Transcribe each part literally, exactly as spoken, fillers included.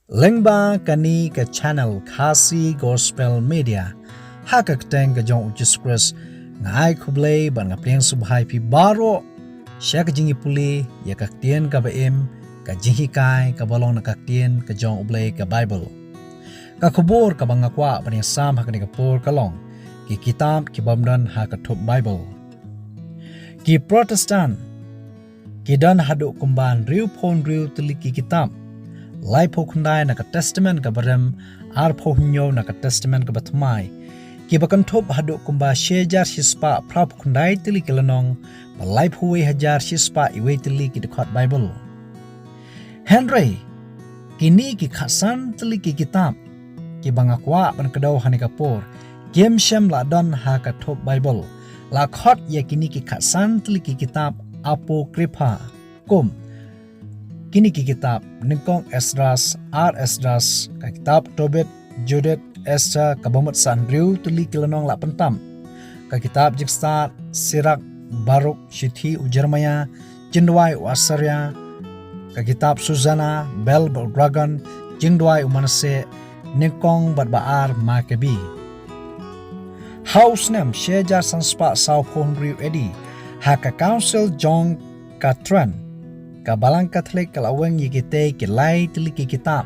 Lyngba kane ka channel Khasi Gospel Media, ha ka kyrteng ka jong U Jisu Khrist, nga ai khublei bad nga pdiang sngewbha ïa phi baroh sha ka jingïapule ïa ka ktien kaba im, ka jinghikai kaba long na ka ktien ka jong U Blei, ka Baibl. Ka khubor kaba nga kwah ban ïasam ha kane ka por ka long ki kitab ki bym don ha ka thup Baibl. Ki Protestant ki don haduh kumba hynriewphew hynriew tylli ki kitab, laiphew khyndai na ka Testament kaba rim, arphew hynñiew na ka Testament kaba thymmai. Kiba kynthup haduh kumba shi hajar shispah phraphew khyndai tylli ki lynnong, bad laiphew wei hajar shispah iwei tylli ki dkhot Baibl. Hynrei kine ki khatsan tylli ki kitab kiba nga kwah ban kdew ha kane ka por, kim shym la don ha ka thup Baibl. La khot ïa kine ki khatsan tylli ki kitab Apocrypha, kum kine ki kitab: Nyngkong Esdras, Ar Esdras, ka kitab Tobit, Judith, Esther, kaba mut sa hynriew tylli ki lynnong la pyntam, ka kitab Jingstad, Sirak, Baruk, Shithi u Jeremiah, Jingduwai u Asaria, ka kitab Susannah, Bel bad u Dragon, Jingduwai u Manasseh, Nyngkong bad ba ar Maccabees. Ha u snem shi hajar san spah sawphew hynriew A D, ha ka Council jong ka Trent, ka Balang Katholik ka la weng ïa kitei ki lai tylli ki kitab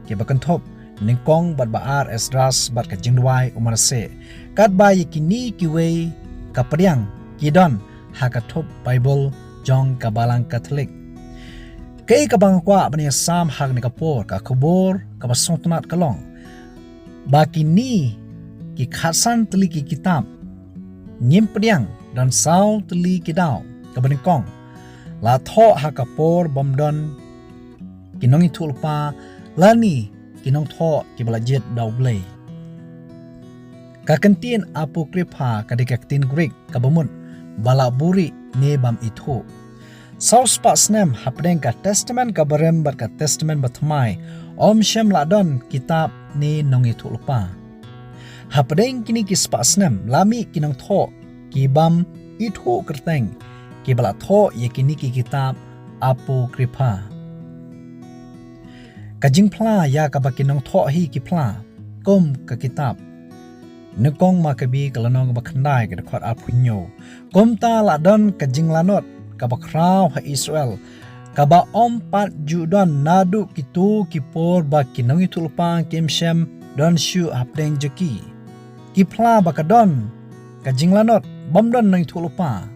kiba kynthup Nyngkong bad ba ar Esdras bad ka Jingduwai u Manasseh. Katba ïa kine kiwei ka pdiang ki don ha ka thup Baibl jong ka Balang Katholik. Kaei kaba nga kwah ban ïasam ha kane ka por, ka khubor kaba sngewtynnat ka long ba kine ki khatsan tylli ki kitab, ngim pdiang don saw tylli ki daw. Kaba nyngkong, la thoh ha ka por bym don ki nongïathuhlypa lane ki nongthoh kiba la jied da U Blei. Ka ktien Apocrypha ka dei ka ktien Greek kaba mut ba la buhrieh ne bym ithuh. Saw spah snem hapdeng ka Testament kaba rim bad ka Testament bathymmai, ym shym la don kitab ne nongïathuhlypa. Hapdeng kine ki spah snem la mih ki nongthoh ki bym ithuh kyrteng kiba la thoh ïa kine ki kitab Apocrypha. Ka jingphla ïa kaba ki nongthoh hi ki phla, kum ka kitab Nyngkong Maccabees ka lynnong kaba khyndai ka dkhot arphew hynñiew. Kumta la don ka jinglanot kaba khraw ha Israel, kaba ym pat ju don naduh kito ki por ba ki nongïathuhlypa kim shym don shuh hapdeng jong ki. Ki phla ba ka don ka jinglanot bym don nongïathuhlypa.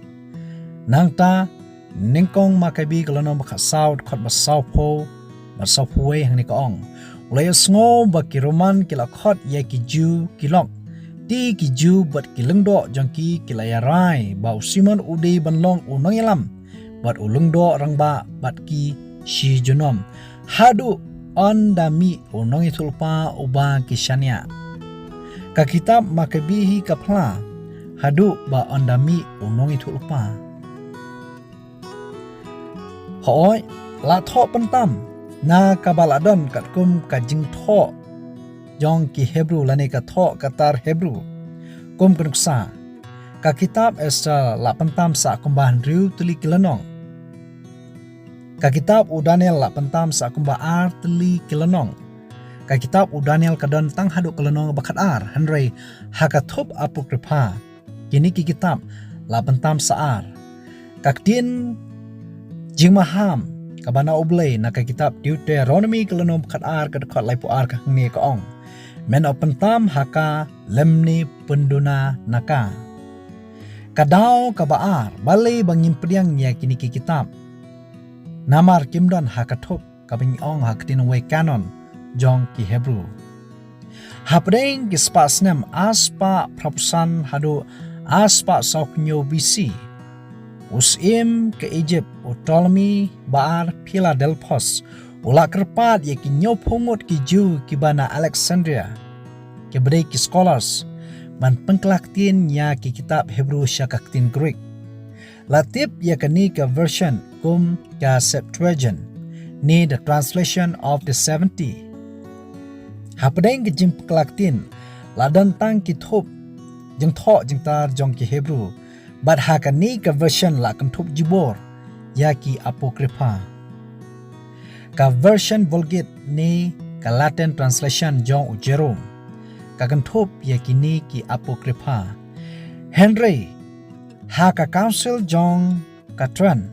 Nangta Nyngkong Maccabees ka lynnong ba khatsaw, dkhot ba sawphew bad sawphew wei, hangne ka ong: U la ïohsngew ba ki Roman ki la khot ïa ki Jiw ki lok. Te ki Jiw bad ki lyngdoh jong ki ki la ïarai ba u Simon u dei ban long u nongïalam bad u lyngdoh rangbah bad ki shi junom, haduh ynda mih u nongïathuhlypa uba ki shaniah. Ka kitab Maccabees hi ka phla haduh ba ynda mih u nongïathuhlypa. Hooid, la thoh pyntam na kaba la don katkum ka jingthoh jong ki Hebru lane ka thoh ka tar Hebru. Kum ka nuksa, ka kitab Esther la pyntam sa kumba hynriew tylli ki lynnong. Ka kitab u Daniel la pyntam sa kumba ar tylli ki lynnong. Ka kitab u Daniel ka don tang haduh ka lynnong ba khatar, hynrei ha ka thup Apocrypha kine ki kitab la pyntam sa ar. Ka ktien jingmaham kaba na U Blei na ka kitab Deuteronomy ka lynnong ba khatar ka dkhot laiphew ar ka hangne ka ong: Men ym pyntam ha ka lymne pynduna na ka. Ka daw kaba ar balei ba ngim pdiang ïa kine ki kitab? Namar kim don ha ka thup kaba ngi ong ha ka ktien nongwei canon jong ki Hebru. Hapdeng ki spah snem ar spah phraphew san haduh ar spah sawphew hynñiew B C, u syiem ka Egypt u Ptolemy ba ar Philadelphus u la kyrpad ïa ki hynñiewphew ngut ki Jiw kiba na Alexandria, kiba dei ki scholars, ban pynkylla ktien ïa ki kitab Hebru sha ka ktien Greek. La tip ïa kane ka version kum ka Septuagint, ne the translation of the seventy. Hapdeng ka jingpynkylla ktien la don tang ki thup jingthoh jingtar jong ki Hebru, bad ha kane ka version la kynthup jubor ïa ki Apocrypha. Ka version Vulgate ne ka Latin translation jong u Jerome, ka kynthup ïa kine ki Apocrypha. Hynrei ha ka Council jong ka Trent,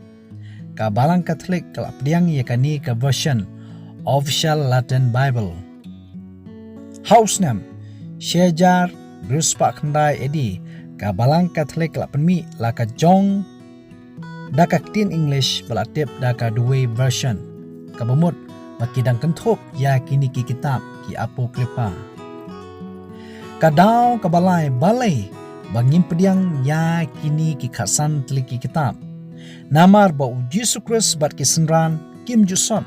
ka Balang Katholik ka la pdiang ïa kane ka version Official Latin Bible. Ha u snem shi hajar hynriew spah khyndai A D, ka Balang Katholik ka la pynmih la ka jong da ka ktien English ba la tip da ka Douay version, kaba mut ba ki dang kynthup ïa kine ki kitab ki Apocrypha. Ka daw kaba lai balei ba ngim pdiang ïa kine ki khatsan tylli ki kitab? Namar ba u Jisu Khrist bad ki synran kim ju sot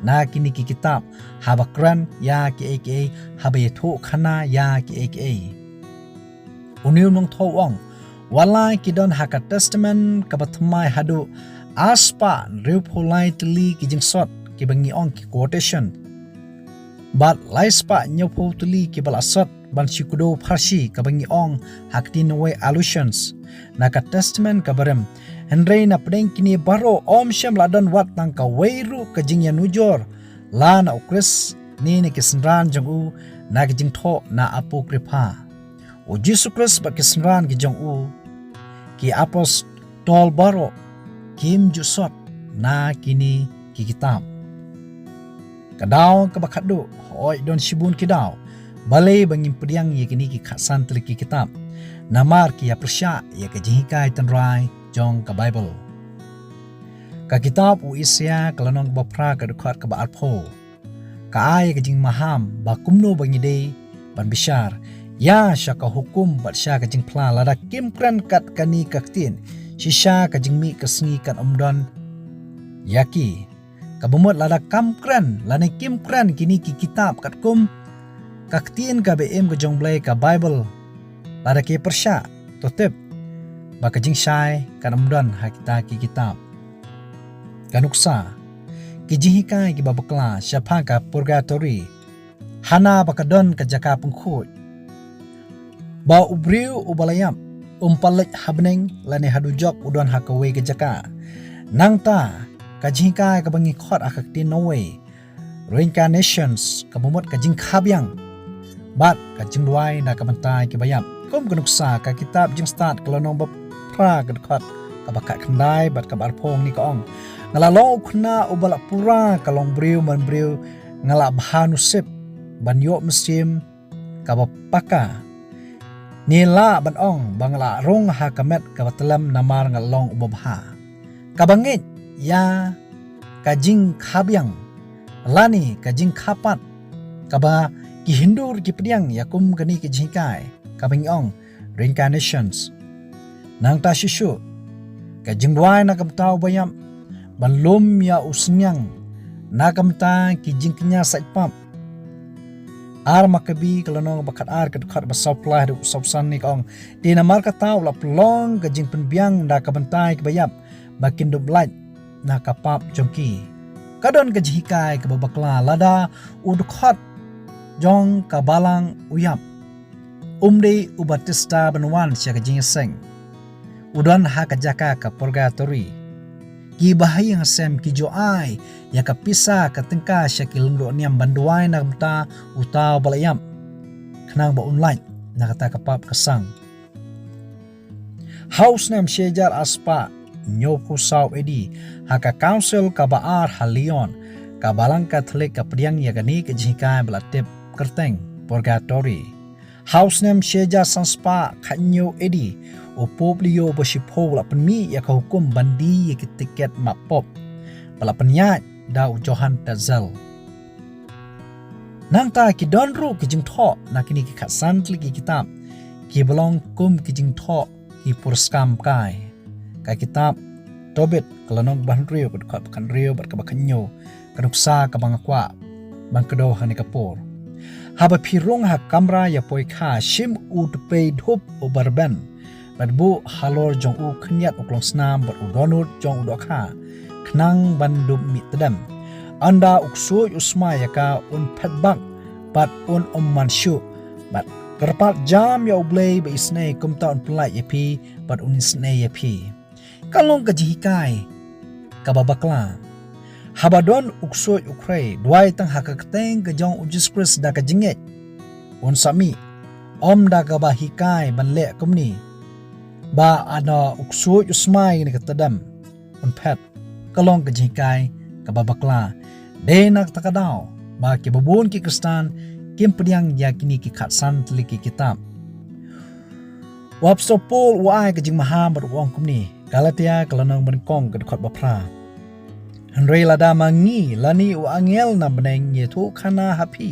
na kine ki kitab haba kren ïa kiei kiei, haba ïathuh khana ïa kiei kiei. Une u nongthoh u ong, wat la ki don ha ka Testament kaba thymmai haduh ar spah hynriewphew lai tylli ki jingsot kiba ngi ong ki quotation, bad lai spah hynñiewphew tylli kiba la sot ban shi kdew pharshi kaba ngi ong ha ka ktien Nongwei allusions na ka Testament kaba rim. Hynrei na pdeng kine baroh ym shym la don wat tang kawei ruh ka jingïanujor la na u Khrist ne na ki synran jong u na ki jingthoh na Apocrypha. U Jisu Khrist bad ki synran ki jong u, ki apostol baroh, kim ju sot na kine ki kitab. Ka daw kaba khatduh, hooid don shibun ki daw balei ba ngim pdiang ïa kine ki khatsan tylli ki kitab, namar ki ïa pyrshah ïa ka jinghikai tynrai jong ka Bible. Ka kitab u Isaïah ka lynnong kaba phra ka dkhot kaba arphew ka ai ka jingmaham ba kumno ba ngi dei ban bishar ïa sha ka hukum bad sha ka jingphla lada kim kren kat kane ka ktien, shisha ka jingmih ka sngi kan ym don ïa ki. Kaba mut lada kam kren lane kim kren kine ki kitab katkum ka ktien kaba im ka jong Blei ka Bible, lada ki pyrshah, to tip ba ka jingshai kan ym don ha kita ki kitab. Ka nuksa, ki jinghikai kiba bakla shaphang ka purgatory, hana ba ka don ka jaka pynkhuid ba u briew uba la ïap um pat leit ha bneng lane ha dujok, u don ha kawei ka jaka. Nangta ka jinghikai kaba ngi khot ha ka ktien Nongwei reincarnations, kaba mut ka jingkha biang bad ka jingduwai na ka bynta kiba ïap. Kum ka nuksa, ka kitab Jingstad ka lynnong ba phra ka dkhot kaba khatkhyndai bad kaba arphew ngi ka ong, nga la long u khynnah uba la pura ka longbriew manbriew, nga la bha nusip ban ïoh mynsiem kaba paka, ne lah ban ong ba nga la rung ha ka met kaba tyllem namar nga la long uba bha. Kaba ngeit ïa ka jingkha biang lane ka jingkha pat, kaba ki Hindu ruh ki pdiang ïa kum kane ka jinghikai kaba ngi ong reincarnations. Nangta shisha ka jingduwai na ka bynta uba ïap ban lum ïa u synñiang na ka bynta ki jingkñia saitpap. Ar Makabi ka lynnong ba khatar ka dkhot ba sawphew lai haduh sawphew san ngi ka ong, te namar kata u la pynlong ka jingpynbiang na ka bynta kiba ïap ba kin dup lait na ka pap jong ki. Ka don ka jinghikai kaba bakla lada u dkhot jong ka balang u ïap, um dei u Baptista ban wan sha ka jingïaseng. U don ha ka jaka ka purgatory. Ki bahaïing hasem ki ju ai ïa ka pisa ka tyngka sha ki lyngdoh niam ban duwai na ka bynta uta uba la ïap, khnang ba un lait na kata ka pap ka sang. Ha u snem shi hajar ar spah hynñiewphew saw A D, ha ka Council kaba ar ha Lyon, ka Balang Katholik ka pdiang ïa kane ka jinghikai ba la tip kyrteng purgatory. Ha u snem shi hajar san spah khathynñiew A D, u Pope Leo ba shiphew u la pynmih ïa ka hukum ban die ïa ki tiket map pop ba la pynïaid da u Johann Tetzel. Nangta ki don ruh ki jingthoh na kine ki khatsan tylli ki kitab kiba long kum ki jingthoh ki puriskam kai. Ka kitab Tobit ka lynnong ba hynriew ka dkhot ba khathynriew bad kaba khathynñiew, ka nuksa kaba nga kwah ban kdew ha kane ka por. Haba phi rung ha kamra ïa poi kha, shim u tpei dhup uba rben, bad buh halor jong u khyndiat u klongsnam bad u dohnud jong u dohkha, khnang ban dup mih tdem. Ynda u ksuid u smai ïa ka, un phet bak bad un ym man shuh, bad kyrpad jam ïa U Blei ba isynei, kumta un pyllait ïa phi bad un isynei ïa phi. Ka long ka jinghikai kaba bakla. Haba don u ksuid u khrei, duwai tang ha ka kyrteng ka jong u Jisu Khrist da ka jingngeit, un sa mih, ym da kaba hikai ban leh kumne, ba haba u ksuid u smai ne ka tdem, un phet. Ka long ka jinghikai kaba bakla. Dei na kata ka daw ba kiba bun ki Khristan kim pdiang ïa kine ki khatsan tylli ki kitab. U Apostol Paul u ai ka jingmaham bad u ong kumne, Galatia ka lynnong ba nyngkong ka dkhot ba phra: Hynrei lada ma ngi lane u angel na bneng ngi ïathuh khana ha phi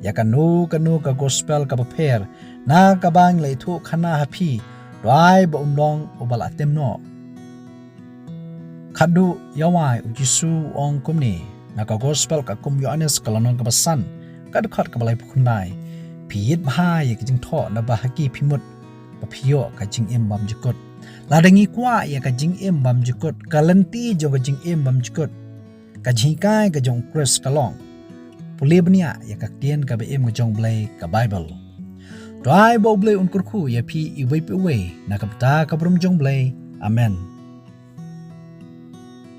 ïa kano kano ka gospel kaba pher na kaba ngi la ïathuh khana ha phi, duwai ba un long uba la tem noh. Khadduh ïa wai, u Jisu u ong kumne na ka gospel katkum u Ïoannis ka lynnong kaba san ka dkhot kaba laiphew khyndai: Phi ïit bha ïa ka jingthoh, naba ha ki phi mut ba phi ïoh ka jingim bymjukut. Lada ngi kwah ïa ka jingim bymjukut, ka lynti jong ka jingim bymjukut, ka jinghikai ka jong u Khrist ka long: Pule bniah ïa ka ktien kaba im ka jong u Blei, ka Baibl. Duwai ba u Blei un kyrkhu ïa phi iwei pa iwei na ka bynta ka burom jong u Blei. Amen.